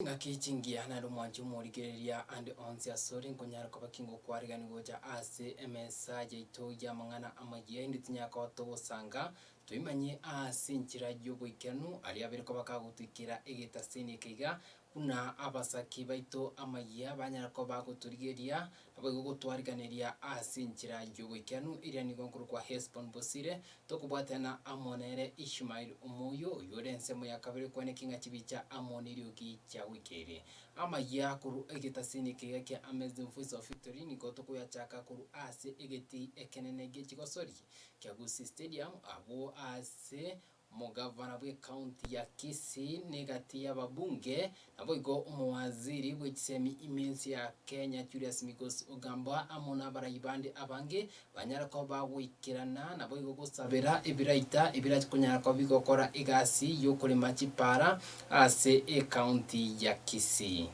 Chingaki chingiya naende omwanchi omorigereria ande onsi asore nkonyara koba ki ngokwarigania gocha ase emesa yaito y'amang'ana amayia inde tinyara koba togosanga toimanye ase enchera y'oboikeranu aria abere koba kagotoikera egetaseni eke iga buna abasaki baito amayia banyara koba bagotorigeria Naboigo gotwariganeria ase enchera y'oboikeranu, eria nigo nkorokwa Hesbon Bosire, tokobwatana amo nere Ishmael omoyio, oyore ensemo ya kabere kweneki ng'a chibicha amo neriogi chiagoikeire. Amayia korwa egetasini ekeiga kia Amazing Voice of Victory nigo tokoyachaka korwa ase egetii ekenene gie chigosori kia Gusii Stadium abwo ase Omogavana bw'ecounty ya Kisii negati y'ababunge, naboigo omowaziri bw'echisemi ime ense ya Kenya Julius Migosi Ogamba amo nabarai bande abange banyare koba bagoikerana naboigo gosabera ebiraita ebirache konyara koba bigokora egasi y'okorema chipara ase ecounty ya Kisii.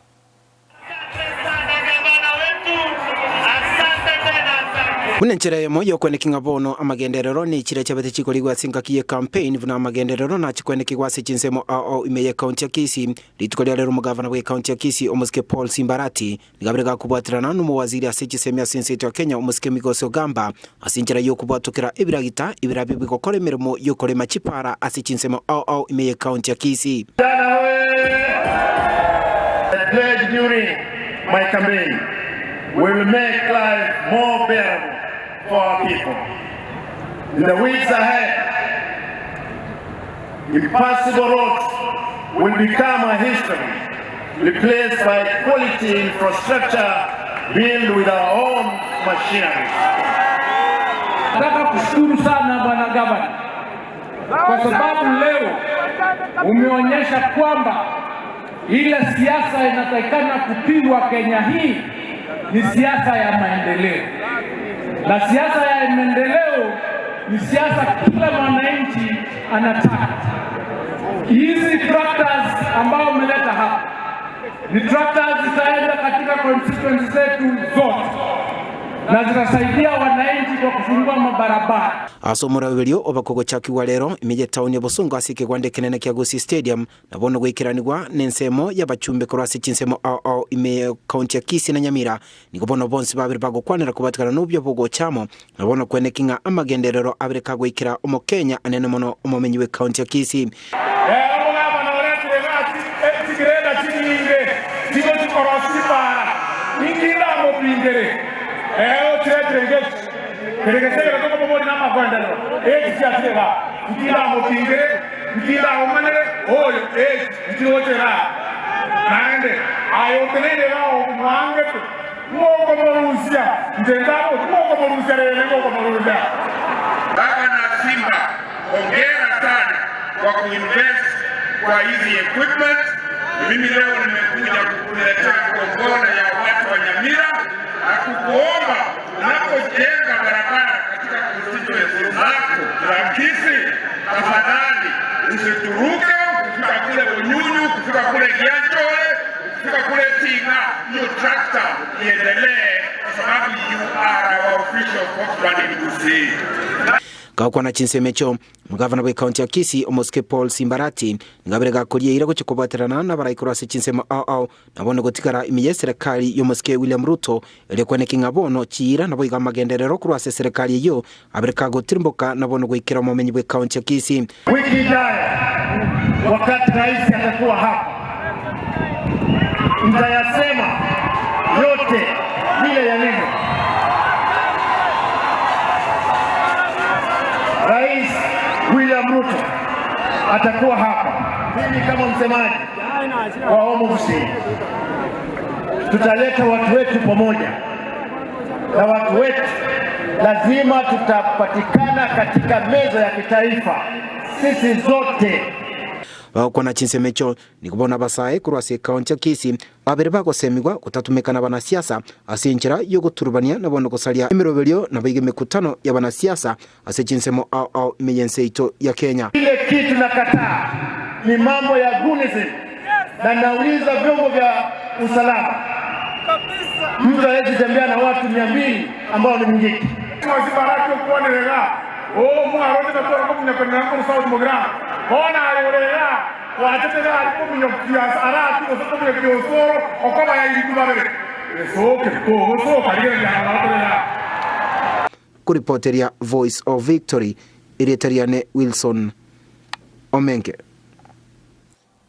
Buna enchera eyemo y'okweneki ng'a bono amagenderero ne chire chiabete chikorigwa ase engaki ye campaign buna amagenderero nache kwenekigwa ase chinsemo ao ao ime ye county ya Kisii. Rituko ria rero omogavana bwe county ya Kisii omosike Paul Simbarati nigo abere gakobwaterana nomowaziri ase chisemi ase ense yaito ya Kenya omosike Migosi Ogamba ase enchera y'okobwatokera ebiragita ebirabio bigokora emeremo y'okorema chipara ase chinsemo ao ao ime ye county ya Kisii. I pledge during my campaign we will make life more bearable for our people. In the weeks ahead, impassable roads will become a history, replaced by quality infrastructure built with our own machinery. Nataka kushukuru sana Bwana Gavana kwa sababu leo umeonyesha kwamba ile siasa inatakikana kupigwa Kenya hii ni siasa ya maendeleo, na siasa ya maendeleo ni siasa kila mwananchi anataka. Hizi tractors ambao umeleta hapa ni tractors zitaenda katika constituency zetu zote na zitasaidia wananchi kwa kufungua mabarabara. Ase omoroberio obakogochakigwa rero ime y'etaoni ya Bosongo ase ekegwanda ekenene kia Gusii Stadium, na bono goikeranigwa nensemo y'abachumbe korwa ase chinsemo ao ao ime ye county ya Kisii na Nyamira, nigo bono bonsi babere bagokwanera kobatikana nobuya bogocha amo, na bono kweneki ng'a amagenderero abere kagoikera Omokenya anene mono omomenyi bwe county ya Kisii. Ere omogabana oretire egati chigreda chinyinge chigochia korosia chipara, ninki ndamopingere? Ere ochiretire ngechi, kere gese ekero tokomoboria namagenderero, echi chiachire igaa, nki ndamopingere? Nki ndaomanere oyo? Echi nchiroche igaa. Naende aye oteneine igaa omwangete, ng'okomorusia, inche ntarochi, ng'okomorusia rende ng'okomorusia. Gavana Simba Hongera sana kwa kuinvest kwa hizi equipment. Mimi leo nimekuja kukuletea kongole ya watu wa Nyamira na kukuomba unapojenga barabara katika constituency zako za Kisii, tafadhali usituruke kufika kule Bunyunyu, kufika kule Gianchore, kufika kule Tinga, hiyo tractor iendelee kwa sababu you are our official spokesman in Kisii. Gakwana chinsemo echio, omogavana bw'ecounty ya Kisii, omosike Paul Simbarati, nigo abere gakoria eira gochia kobwaterana nabarai korwa ase chinsemo ao ao, na bono gotigara ime y'eserekari y'omosike William Ruto, erio kweneki ng'a bono chiira naboigo amagenderero korwa ase eserekari eyio abere kagotirimboka na bono goikera omomenyi bw'ecounty ya Kisii. Wiki ijayo wakati rais atakuwa hapa, nitayasema yote vile yalivyo. Rais William Ruto atakuwa hapa, mimi kama msemaji wa Home Office tutaleta watu wetu pamoja na watu wetu lazima tutapatikana katika meza ya kitaifa sisi zote. Bagokwana chinsemo echio, nigo bono abasae korwa ase ekaunti ya Kisii babere bagosemigwa gotatumeka nabanasiasa ase enchera y'ogoturubania na bono gosaria emeroberio naboigo emekutano y'abanasiasa ase chinsemo ao ao ime y'ense yaito ya Kenya. Ile kitu nakataa ni mambo ya gunism, na nauliza vyombo vya usalama, mtu hawezi tembea na watu 200 ambao ni Mungiki. Baraki okwanire iga, Oo mwarorire tore komunya korera nkoru South Mugirango, bono aye ore igaa. Gwachete gari kominyokia Arati gose kominyokia Osoro okoba ya intwe babere. Esoke, togosoka, rigereria aba batore aa. Koripoteria Voice of Victory, erieta riane Wilson Omenge.